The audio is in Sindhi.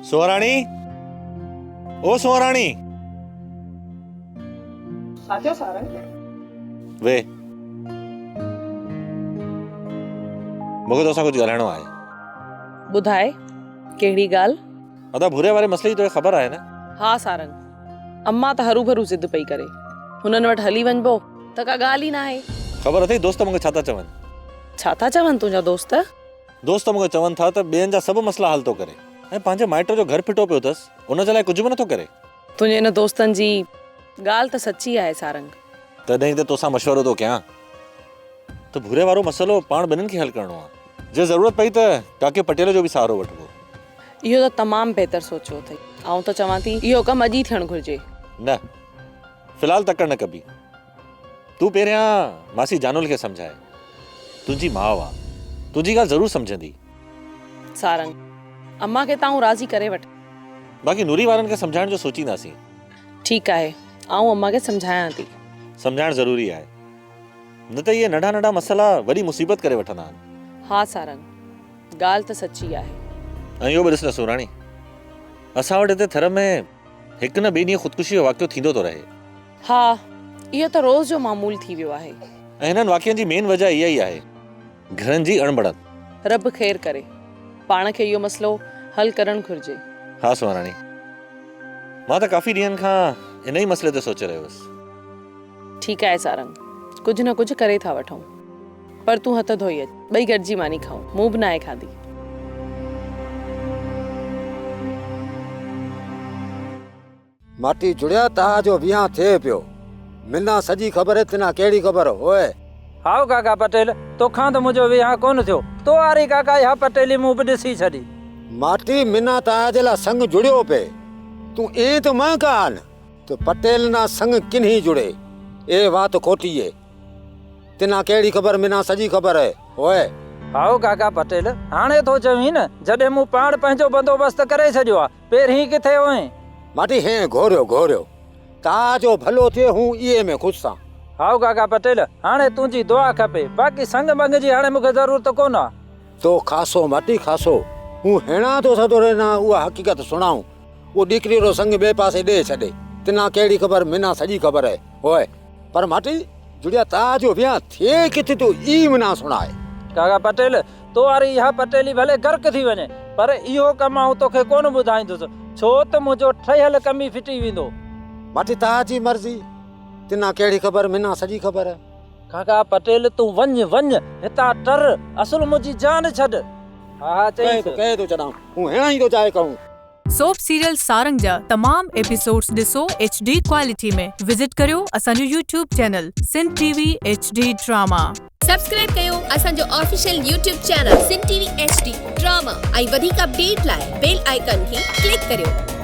سونهراڻي! او سونهراڻي! ڇا ٿيو سارنگ؟ ويهه. مون کي توسان ڪجهه ڳالهائڻو آهي. ٻڌاء، ڪهڙي ڳالهه؟ ادا ڀوري واري مسئلي جي توکي خبر آهي نه؟ ها سارنگ، امان ته هروڀرو ضد پئي ڪري. هنن وٽ هلي وڃبو ته ڪا ڳالهه ئي ناهي. خبر اٿئي دوست مون کي ڇا ٿا چون؟ ڇا ٿا چون تنهنجا دوست؟ دوست مون کي چون ٿا ته ٻين جا سڀ مسئلا حل ٿو ڪري ۽ پنهنجي مائٽ جو گهر ڦٽو پيو اٿس ان جي لاء ڪجهه به نٿو ڪري. تنهنجي ان دوستن جي ڳالهه ته سچي آهي سارنگ. تڏهن ئي ته توسان مشورو ٿو ڪيان ته ڀوري وارو مسئلو پاڻ ٻنهين کي حل ڪرڻو آهي. جي ضرورت پئي ته ڪاڪي پٽيل جو به سهارو وٺبو. اهو ته تمام بهتر سوچيو اٿئي. آئون ته چوان ٿي اهو ڪم اڄ ئي ٿيڻ گهرجي. نه في الحال تڪڙ نه ڪبي. تون پهريان ماسي جانول کي سمجهاء. تنهنجي ماء آ. تنهنجي ڳالهه ضرور سمجهندي. سارنگ، امان کي ته آئون راضي ڪري وٺان. باقي نوري وارن کي سمجهائڻ جو سوچينداسين. ٺيڪ آهي، آئون امان کي سمجهايان ٿي. سمجهائڻ ضروري آهي. نه ته اهي ننڍا ننڍا مسئلا وڏي مصيبت ڪري وٺندا آهن. ها سارنگ، ڳالهه ته سچي آهي. ۽ اهو به ڏس نه سوراڻي، اسان وٽ هتي ٿر ۾ هڪ نه ٻئي ڏينهن خودڪشي جو واقعو ٿيندو ٿو رهي. ها، اهو ته روز جو معمول ٿي ويو آهي. ۽ هنن واقعن جي مين وجه اها ئي آهي، گهرن جي اڻبڻت. رب خير ڪري. پاڻ کي اهو مسئلو حل ڪرڻ گهرجي. ها سهڻاڻي، مان ته ڪافي ڏينهن کان ان ئي مسئلي تي سوچي رهيو هيس. ٺيڪ آهي سارنگ، ڪجهه نه ڪجهه ڪري ٿا وٺون. پر تون هٿ ڌوئي اچ، ٻئي گڏجي ماني کائون. مون به ناهي کاڌي. ماٽي جڙيا تاهه جو ويهان ٿئي پيو. منا سڄي خبر تنا ڪهڙي خبر هوء. هائو ڪاڪا پٽيل، توکان ته منهنجو ويهان ڪونه ٿيو. تو واري ڪاڪا اها پٽيلي مون به ڏسي ڇڏي. ماٽي منا تاهه جي لاء سڱ جڙيو پئي. تون ائين ته منهن ڪا نه ته پٽيل نا سڱ ڪنهي جڙي. اي وات کوٽي اي. تنا ڪهڙي خبر منا سڄي خبر هوء. هائو ڪاڪا پٽيل، هاڻي ٿو چوين نه، جڏهن مون پاڻ پنهنجو بندوبست ڪري ڇڏيو آ. پهرين ڪٿي هئين؟ ماٽي هين گهوريو گهوريو. تاء جو ڀلو ٿئي هون ايئي ۾ خوش سان. هائو ڪاڪا پٽيل، هاڻي تنهنجي دعا کپي، باقي سڱ ٻڱ جي هاڻي مون کي ضرورت ڪونه آ. تو خاصو ماٽي خاصو، هون هيڻان ٿو سڌو رهنا اها حقيقت سڻائون. اهو ڏيڪري رو سڱ ٻئي پاسي ڏي ڇڏي. تنا ڪهڙي خبر منا سڄي خبر هوء. پر ماٽي جڙيا تاء جو ويهان ٿئي ڪٿي تو اي منا سڻاء. ڪاڪا پٽيل، تو واري اها پٽيلي ڀلي غرق ٿي وڃي، پر اهو ڪم آئون توکي ڪونه ٻڌائيندس، ڇو ته منهنجو ٺهيل ڪم ئي ڦٽي ويندو. ماٽي تاء جي مرضي، تنا ڪهڙي خبر منا سڄي خبر. ڪاڪا پٽيل، تون وڃ، وڃ، هتان ٽر، اصل منهنجي جان ڇڏ. ها ها چئيس. ڪهي ٿو، ڪهي ٿو ڇڏان، هون هيڻان ئي ٿو چاهي ڪهون. سوپ سيريل سارنگ جا تمام ايپيسوڊز ڏسو ايڇ ڊي ڪوالٽي ۾ وزٽ ڪريو اسان جو YouTube channel Sindh T V H D drama. Subscribe ڪيو اسان جو official YouTube channel Sindh T V H D drama ۽ وڌيڪ اپڊيٽ لاء بيل آئيڪان کي ڪلڪ ڪريو.